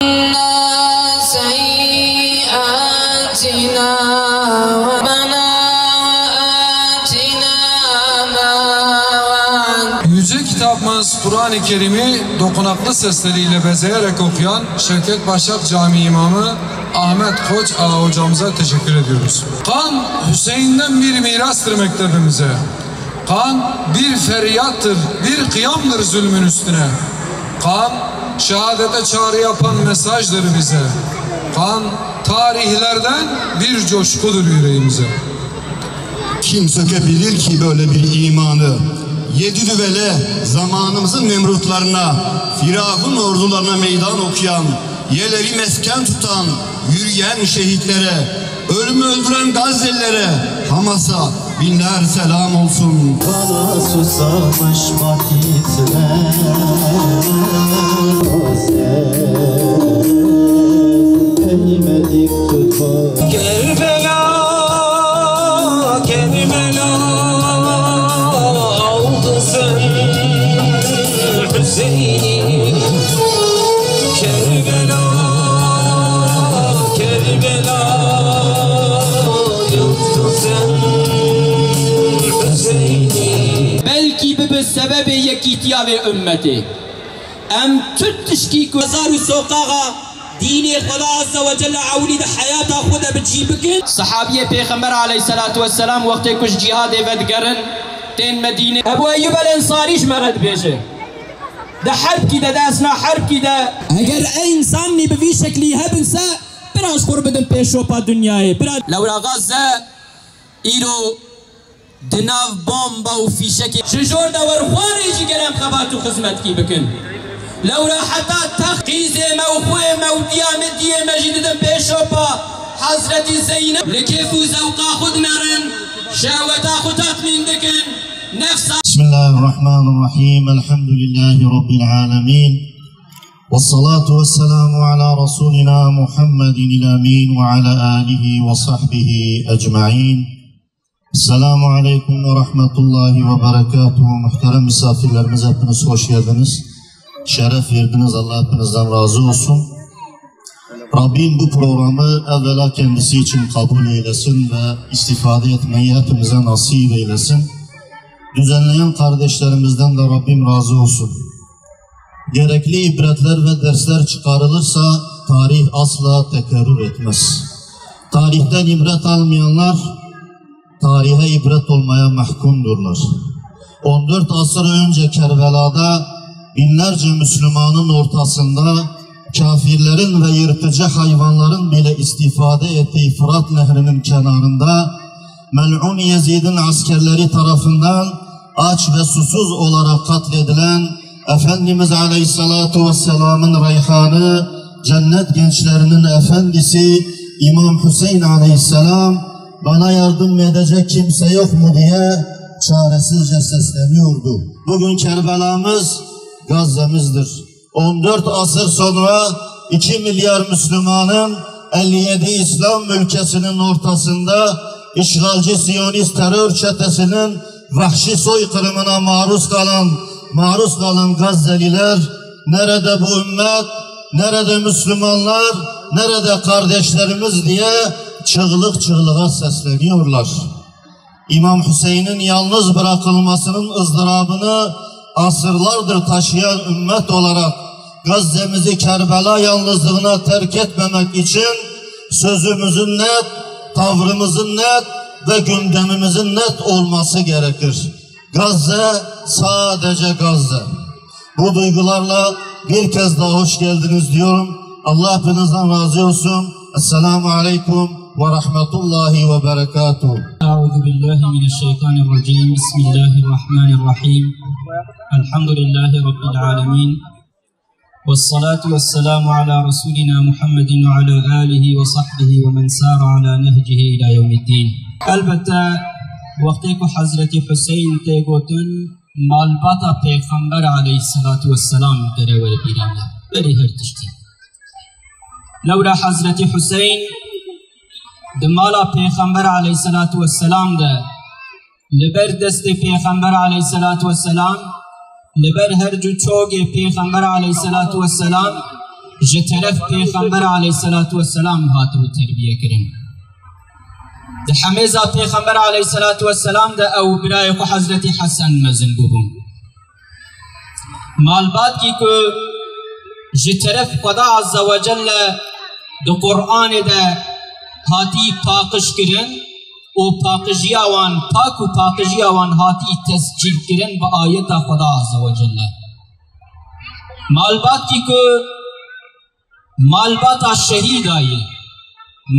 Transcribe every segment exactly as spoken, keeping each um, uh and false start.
عنا سيئاتنا ربنا وآتنا ما وعدتنا. Yüce Kitabımız Kur'an-ı Kerim'i dokunaklı sesleriyle bezeyerek okuyan Şevket Başak Camii İmamı Ahmet Koç Ağa hocamıza teşekkür ediyoruz. Kan Hüseyin'den bir mirastır mektebimize. Kan bir feryattır, bir kıyamdır zulmün üstüne. Kan şehadete çağrı yapan mesajdır bize. Kan tarihlerden bir coşkudur yüreğimize. Kim sökebilir ki böyle bir imanı? Yedi düvele, zamanımızın Nemrutlarına, Firavun ordularına meydan okuyan, yerleri mesken tutan, yürüyen şehitlere, ölümü öldüren Gazze'lilere, Hamas'a binler selam olsun. Kana susamış vakitler, değmedik tutar. Kerbela, Kerbela, al kızım Hüseyin'i. Kerbela, Kerbela, al kızım Hüseyin'i. Belkî bibe sebebê yekîtiya vê ummetê. Em tu tiştî ku hezar û soqaxa dînê Xweda Azze ve Celle ewlî di heyata xwe de bi cî bikin. Sehabiyê Pêxember aleyhisselatu vesselam wextê ku ji cîhadê vedigerin, tên Medînê. Ebu Eyyûb el Ensarî ji me re dibêje, di herbkî de, di esna herbkî de. Eger ev însanî bi vî şeklî hebin se, bira ji xwe re bidin pêşopa dinyayê, bira. Lewra Gazze îro di nav bomba û fîşekê. Ji jor de werxwarê jî gerem xebat û xizmetkî bikin. Lewra heta text qîzê me û xwê me û diya me diyê me jî didin pêşopa Hezretî Zeyneb. Li kêf û zewqa xwe dinerin, şehweta xwe tatmîn dikin, nefsa. بسم الله الرحمن الرحيم. الحمد لله رب العالمين. والصلاة والسلام على رسولنا محمد الأمين وعلى آله وصحبه أجمعين. Esselamu aleyküm ve rahmetullahi ve berekatuhu. Muhterem misafirlerimiz, hepiniz hoş geldiniz. Şeref verdiniz, Allah hepinizden razı olsun. Rabbim bu programı evvela kendisi için kabul eylesin ve istifade etmeyi hepimize nasip eylesin. Düzenleyen kardeşlerimizden de Rabbim razı olsun. Gerekli ibretler ve dersler çıkarılırsa tarih asla tekerrür etmez. Tarihten ibret almayanlar tarihe ibret olmaya mahkumdurlar. On dört asır önce Kerbela'da binlerce Müslümanın ortasında kafirlerin ve yırtıcı hayvanların bile istifade ettiği Fırat Nehri'nin kenarında mel'un Yezid'in askerleri tarafından aç ve susuz olarak katledilen Efendimiz Aleyhissalatu Vesselam'ın reyhanı, cennet gençlerinin efendisi İmam Hüseyin Aleyhisselam, "Bana yardım edecek kimse yok mu?" diye çaresizce sesleniyordu. Bugün Kerbela'mız Gazze'mizdir. On dört asır sonra iki milyar Müslümanın elli yedi İslam ülkesinin ortasında işgalci Siyonist terör çetesinin vahşi soykırımına maruz kalan, maruz kalan Gazze'liler, "Nerede bu ümmet, nerede Müslümanlar, nerede kardeşlerimiz?" diye çığlık çığlığa sesleniyorlar. İmam Hüseyin'in yalnız bırakılmasının ızdırabını asırlardır taşıyan ümmet olarak Gazze'mizi Kerbela yalnızlığına terk etmemek için sözümüzün net, tavrımızın net ve gündemimizin net olması gerekir. Gazze, sadece Gazze. Bu duygularla bir kez daha hoş geldiniz diyorum. Allah hepinizden razı olsun. Esselamu aleyküm ve rahmetullahi ve berekatuhu. Euzu billahi mineşşeytanirracim. Bismillahirrahmanirrahim. Elhamdülillahi Rabbil alemin. Vessalatu vesselamu ala Resulina Muhammedin ve ala alihi ve sahbihi ve men sara ala nehcihi ila yevmiddin. Elbette, wextê ku Hezretî Hüseyin tê gotin, malbata Pêxember aleyhisselatu vesselam gere were bîra me. Berî her tiştî. Lewra Hezretî Hüseyin di mala Pêxember aleyhisselatu vesselam de, li ber destê Pêxember aleyhisselatu vesselam, li ber her cu çogê Pêxember aleyhisselatu vesselam, Ji teref Pêxember aleyhisselatu vesselam hatibû terbiye kirin. Di hemêza Pêxember aleyhisselatu vesselam de ew birayê xwe Hezretî Hesen mezin bûbûn. Malbatkî ku ji teref Xweda Azze ve Celle di Qur'anê de hatî paqij kirin û paqijiya wan, pak û paqijiya wan hatî tescîl kirin bi ayeta Xweda Azze ve Celle. Malbatkî ku malbata şehîda ye,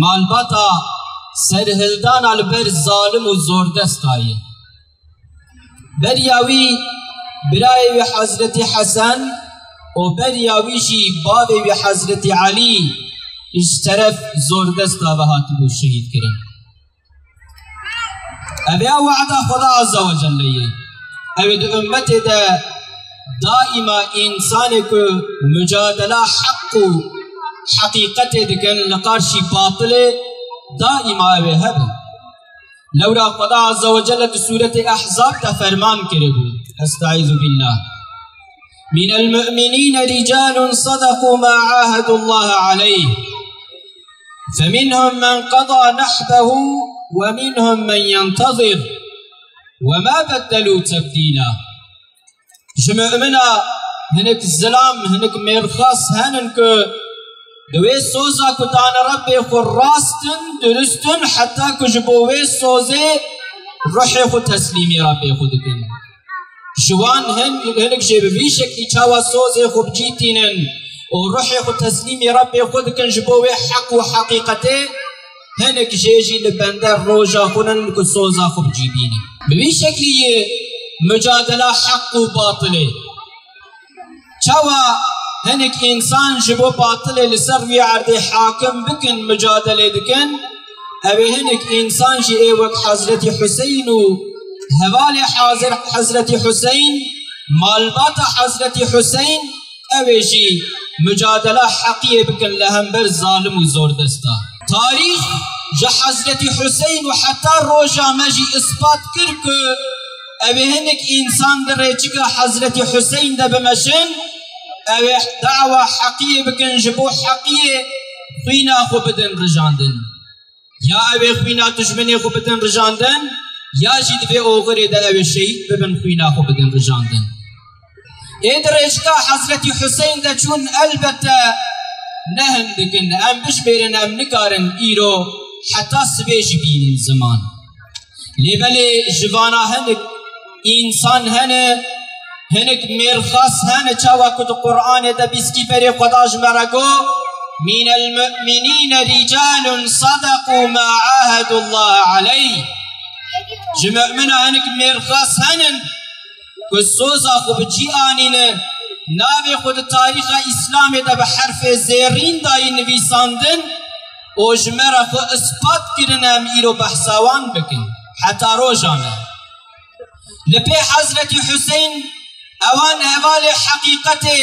malbata serhildana li ber zalim û zordesta ye. Beriya wî birayê wî Hezretî Hesen û beriya wî jî bavê wî Hezretî Elî ji teref zordesta ve hatibû şehîd kirin. Ev ya wada Xweda Azze ve Celle ye. Ew ê di ummetê de daîma însanê ku mucadela heq û heqîqetê dikin li qarşî batilê, daîma ew ê hebin. Lewra Xweda Azze ve Celle di Sûretê Ehzab de ferman kiribû. Estaizu billah. من المؤمنين رجال صدقوا ما عاهدوا الله عليه فمنهم من قضى نحبه ومنهم من ينتظر وما بدلوا تبديلا. Ji mumina hinek zilam, hinek mêrxas henin ku di wê soza ku dane Rebbê xwe rast in, durust in, heta ku ji bo wê sozê ruhê xwe teslîmî Rebbê xwe dikin. Ji wan hin-, hinek jê bi vî şeklî çawa sozê xwe bi cî tînin û ruhê xwe teslîmî Rebbê xwe dikin ji bo wê heq û heqîqetê, hinek jê jî li bende roja xwe nin ku soza xwe bi cî bînin. Bi vî şeklî yê mucadela heq û batilê. Çawa hinek însan ji bo batilê li ser vî erdê hakim bikin, mucadelê dikin, ew ê hinek însan jî ê wek Hezretî Huseyn û hevalê hazir Hezretî Huseyn, malbata Hezretî Huseyn, ew ê jî mucadela heqiyê bikin li hember zalim û zordesta. Tarîx ji Hezretî Huseyn û heta roja me jî ispat kir ku ew ê hinek însan di rêçika Hezretî Huseyn de bimeşin, ew ê dawa heqiyê bikin, ji bo heqiyê xwîna xwe bidin rijandin. Ya ew ê xwîna dijminê xwe bidin rijandin, ya jî di vê oxirê de ew ê şehîd bibin, xwîna xwe bidin rijandin. Ê di rêçika Hezretî Huseyn de çûn elbette ne hindik in. Em bişmêrin, em nikarin îro heta sibê jî bînin ziman. Lê belê ji vana hinek însan hene, hinek mêrxas hene, çawa ku di Qur'anê de bîskî berê Xweda ji me re got, "من المؤمنين رجال صدقوا ما عاهدوا الله عليه." Ji mumina hinek mêrxas henin ku soza xwe bi cî anîne, navê xwe di tarîxa Îslamê de bi herfê zêrîn dayî nivîsandin û ji me re xwe ispat kirine, em îro behsa wan bikin. Heta roja me. Li pê Hezretî Huseyn, ewan hevalê heqîqetê,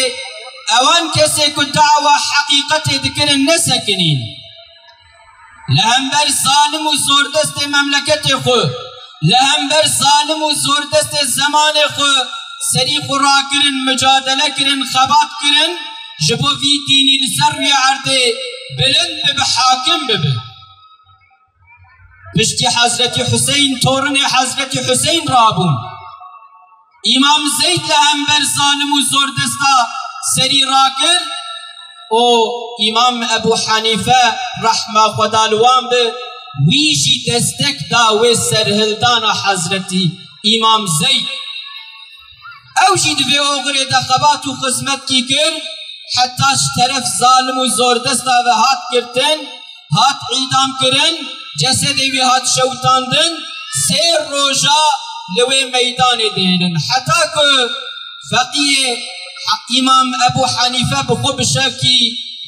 ewan kesê ku dawa heqîqetê dikirin, nesekinîn. Li hember zalim û zordestê memleketê xwe, li hember zalim û zordestê zemanê xwe serî xwe rakirin, micadele kirin, xebat kirin, ji bo vî dînî li ser rûyê erdê bilind bibe, hakim bibe. Piştî Hezretî Huseyn, torinê Hezretî Huseyn rabûn. Îmam Zeyd li hember zalim û zordesta serî rakir û Îmam Ebû Henîfe, rehma Xweda li wan be, wî jî destek da wê serhildana Hezretî Îmam Zeyd. Ew jî di vê oxirê de xebat û xizmetkî kir, heta ji teref zalim û zordesta ve hat girtin, hat îdam kirin, cesedê wî hat şewitandin, sê roja li wê meydanê dihêlin. Heta ku feqiyê Îmam Ebû Henîfe bi xwe bi şevkî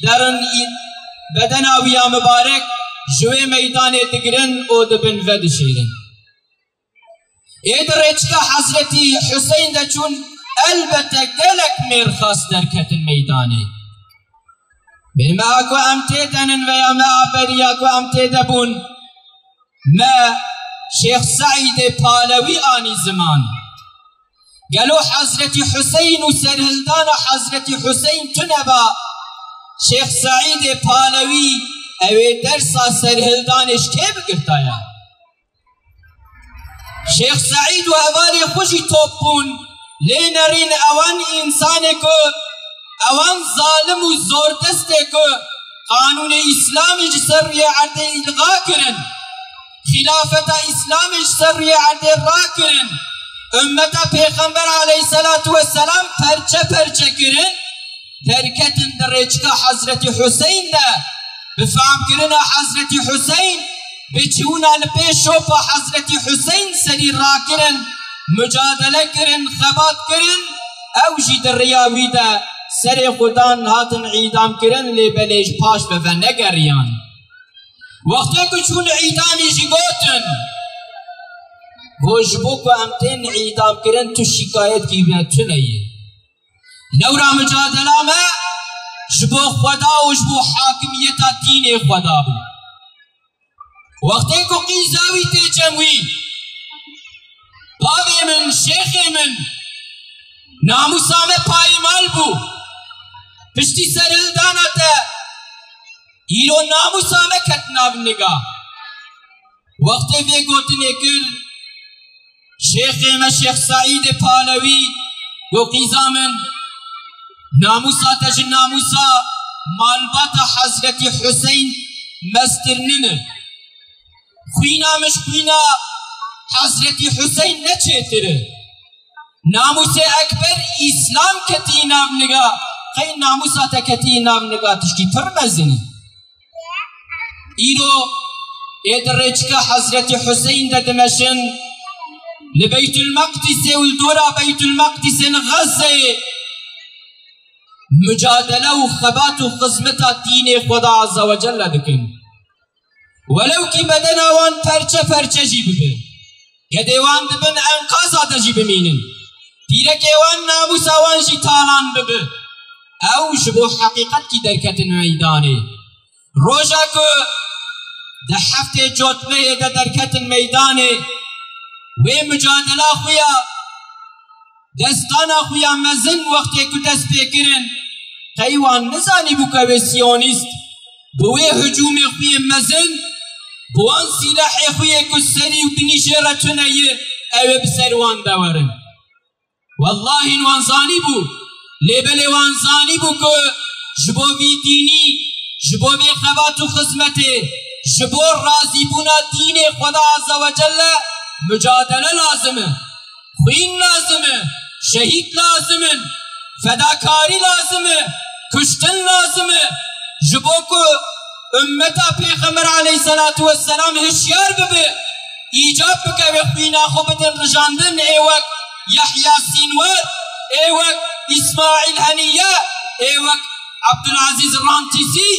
derin î-, bedena wî ya mibarek ji wê meydanê digirin û di bin ve dişêrin. Ê di rêçika Hezretî Huseyn de çûn, elbette gelek mêrxas derketin meydanê. Bê meha ku em tê de nin veya meha beriya ku em tê de bûn, me Şêx Seîdê Palewî anî ziman. Gelo Hezretî Huseyn û serhildana Hezretî Huseyn tune ba? Şêx Seîdê Palewî ew ê dersa serhildanê ji kê bigirtaya? Şêx Seîd û hevalê xwe jî top bûn, lê nerîn ewan însanê ku ewan zalim û zordestê ku qanûnê Îslamê ji ser rûyê erdê îlxa kirin, xîlafeta Îslamê ji ser rûyê erdê rakirin, ummeta Pêxember aleyhisselatu vesselam perçe perçe kirin, derketin di rêçika Hezretî Huseyn de, bi famkirina Hezretî Huseyn, bi çûna li pê şopa Hezretî Huseyn serî rakirin, mucadele kirin, xebat kirin, ew jî di riya wî de serê xwe dan hatin îdam kirin, lê belê ji paş ve venegeriyan. Wextê ku çûn îdamî jî gotin, got, ji bo ku em tên îdam kirin tu şîkayetkî me tune ye. Lewra mucadela me ji bo Xweda û ji bo hakimiyeta dînê Xweda bû. Wextê ku qîza wî tê cem wî, bavê min, şêxê min, namûsa me payîmal bû. Piştî serhildana te, îro namûsa me ket nav niga. Wextê vê gotinê kir, şêxê me Şêx Seîdê Palewî got, qîza min, namûsa te ji namûsa malbata Hezretî Huseyn mestir nîne. Xwîna min ji xwîna Hezretî Huseyn ne çêtir e. Namûsê ekber Îslam ketî nav niga, qey namûsa te ketî nav niga tiştî pir mezin e. Îro ê di rêçika Hezretî Huseyn de dimeşin, li Beytulmeqdîsê û li dora Beytulmeqdîsê li Xezzeyê mucadele û xebat û xizmeta dînê Xweda Azze ve Celle dikin. Welew kî bedena wan perçe perçe jî bibe, gedê wan di bin enqaza de jî bimînin, dîrekê wan, namûsa wan jî talan bibe, ew ji bo heqîqetkî derketin meydanê. Roja ku di heftê cotmeyê de derketin meydanê, wê mucadela xwe ya, destana xwe ya mezin wextê ku dest pê kirin, qey wan nizanîbû ku ew ê siyonîst bi wê hicûmê xwe yê mezin, bi wan sîlehê xwe yê ku serî û binî jê re tune ye, ew ê bi ser wan de werin. Wellahî wan zanîbû, lê belê wan zanîbû ku ji bo vî dînî, ji bo vê xebat û xizmetê, ji bo razîbûna dînê Xweda Azze ve Celle mucadele lazim e. Xwîn lazim e, şehîd lazim in, fedakarî lazim e, kuştin lazim e. Ji bo ku ummeta Pêxember aleyhisselatu vesselam hişyar bibe, îcab bike wê xwîna xwe bidin rijandin, ê wek Yahya Sînwer, ê wek Îsmaîl Heniye, ê wek Abdulazîz Rantîsî,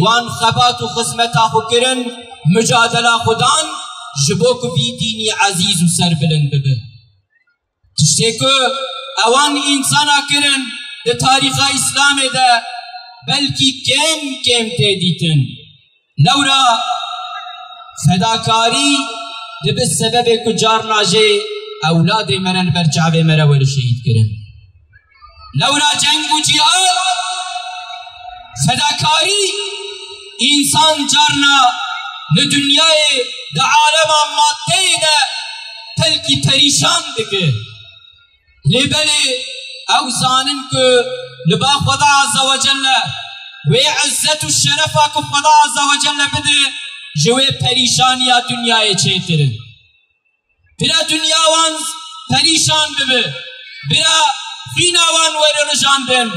wan xebat û xizmeta xwe kirin, mucadela xwe dan, ji bo ku vî dînî ezîz û serbilind bibe. Tiştê ku ewan însana kirin di tarîxa Îslamê de belkî kêm kêm tê dîtin. Lewra fedakarî dibe sebebê ku carna jê ewladê me re li ber çavê me re were şehîd kirin. Lewra ceng û cîhad, fedakarî însan carna li dinyayê di alema maddeyê de pelkî perîşan dike. Lê belê ew zanin ku li ba Xweda Azze ve Celle wê izzet û şerefa ku Xweda Azze ve Celle bide ji wê perîşaniya dinyayê çêtir in. Bira dinya wan perîşan bibe, bira xwîna wan were rijandin,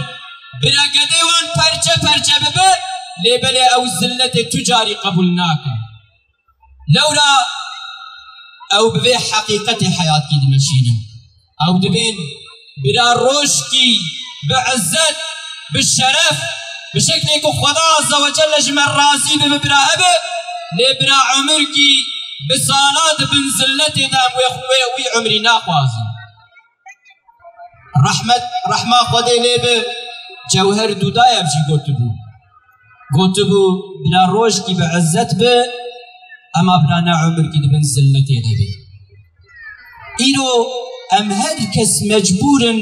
bira gedê wan perçe perçe bibe, lê belê ew zilletê tu carî qebûl nakin. Lewra ew bi vê heqîqetê heyatkî dimeşînin. Ew dibên bira rojkî bi izzet, bi şeref, bi şeklê ku Xweda Azze ve Celle ji me razî bibe bira hebe, lê bira umrkî bi sala di bin zilletê de em wê, wê wî umrî naxwazin. Rehmet, rehma Xwedê lê bi, Cewher Dûdayev jî gotibû. Gotibû, bira rojkî bi izzet bi, ema bira ne umrkî di bin zilletê de be. Îro em her kes mecbûr in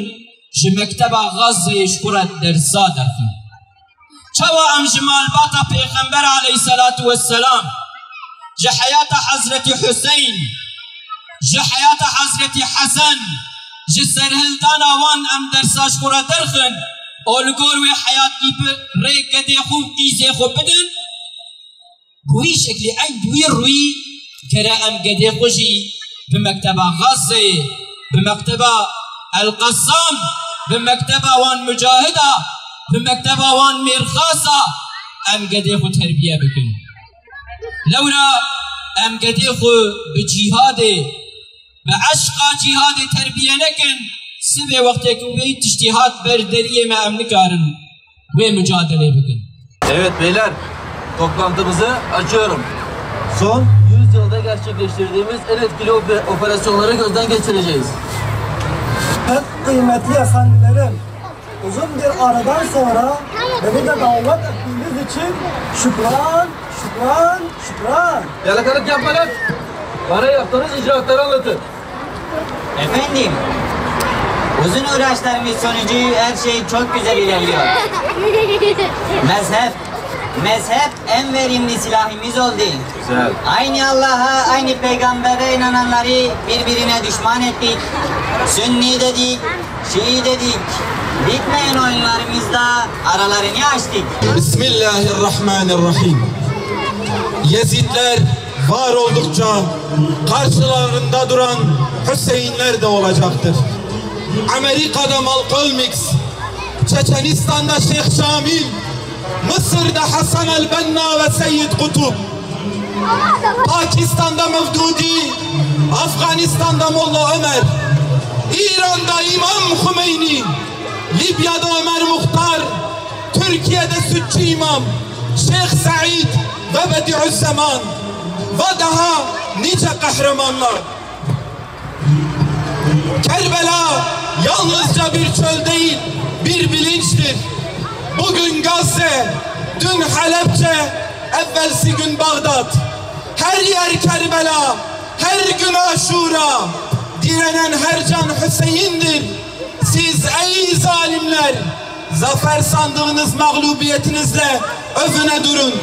ji mekteba Xazzeyê ji xwe re dersa derxin. Çawa em ji malbata Pêxember aleyhisselatu vesselam, ji heyata Hezretî Huseyn, ji heyata Hezretî Hesen, ji serhildana wan em dersa ji xwe re derxin û li gor wê heyatî bi rê gedê xwe û qîzê xwe bidin? Bi wî şeklî, ey bi wî rûyî gere em gedê xwe jî bi mekteba Xazzeyê, bi mekteba El Qassam, bi mekteba wan Mucahida, bi mekteba wan Mêrxasa em gedê xwe terbiye bikin. Lewra em gedê xwe bi cîhadê, bi eşqa cîhadê terbiye nekin, sibê wextê ku vê tiştî hat ber deriyê me em nikarin wê mücadele bikin. Evet beyler, toplantımızı açıyorum. Son yüz yılda gerçekleştirdiğimiz en etkili ope-, operasyonları gözden geçireceğiz. Pek kıymetli efendilerim, uzun bir aradan sonra beni de davet ettiğiniz için şükran, şükran, şükran. Yalakalık yapma lan. Bana yaptığınız icraatları anlatın. Efendim, uzun uğraşlarımız sonucu her şey çok güzel ilerliyor. Mezhep, mezhep en verimli silahımız oldu. Güzel. Aynı Allah'a, aynı peygambere inananları birbirine düşman ettik. Sünni dedik, Şii dedik. Bitmeyen oyunlarımızla aralarını açtık. Bismillahirrahmanirrahim. Yezidler var oldukça karşılarında duran Hüseyinler de olacaktır. Amerika'da Malcolm X, Çeçenistan'da Şeyh Şamil, Mısır'da Hasan el-Benna ve Seyyid Kutup, Pakistan'da Mevdudi, Afganistan'da Molla Ömer, İran'da İmam Hümeyni, Libya'da Ömer Muhtar, Türkiye'de Sütçü İmam, Şeyh Said ve Bediüzzaman ve daha nice kahramanlar. Kerbela yalnızca bir çöl değil, bir bilinçtir. Bugün Gazze, dün Halepçe, evvelsi gün Bağdat. Her yer Kerbela, her gün Aşura. Direnen her can Hüseyin'dir. Siz ey zalimler, zafer sandığınız mağlubiyetinizle övüne durun.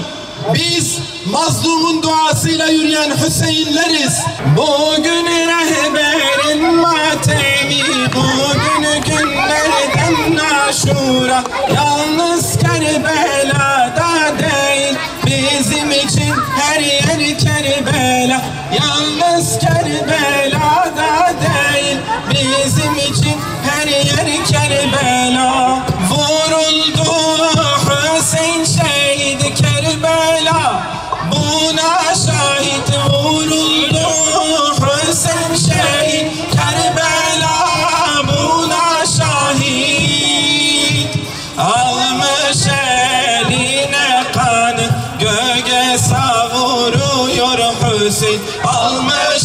Biz mazlumun duasıyla yürüyen Hüseyinleriz. Bugün rehberin matemi, bugün günlerden Aşura. Yalnız Kerbela'da değil, bizim için her yer Kerbela. Yalnız Kerbela'da değil, bizim için her yer Kerbela. Vuruldu Hüseyin şehit Kerbela, buna şahit. Vuruldu Hüseyin şehit Kerbela, buna şahit. Almış eline kanı, göğe savuruyor Hüseyin. Almış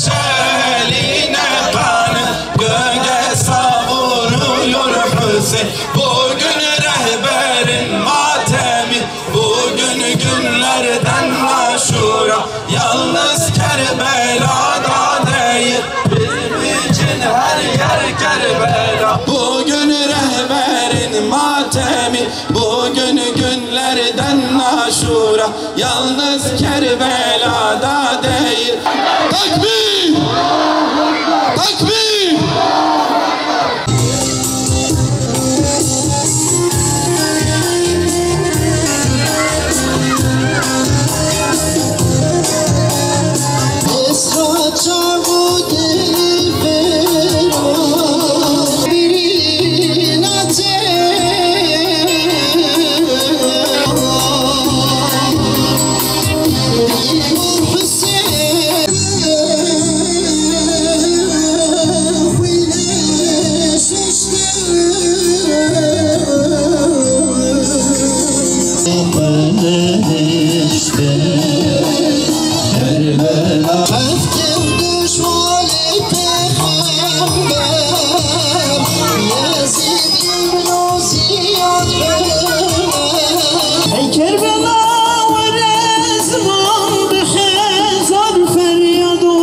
eline kanı, göğe savuruyor Hüseyin. Bugün rehberin matemi, bugün günlerden Aşura. Yalnız Kerbela'da değil, bizim için her yer Kerbela. Bugün rehberin matemi, bugün günlerden Aşura. Yalnız Kerbela'da değil. Takbir! Takbir! Ey Kerbela, were ziman bi hezar feryad û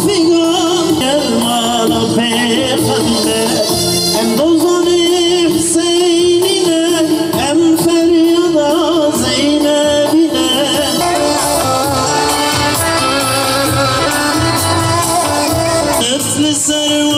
figan. Gel mala pêxember, em dozanê Hüseyinî ne, em feryada Ser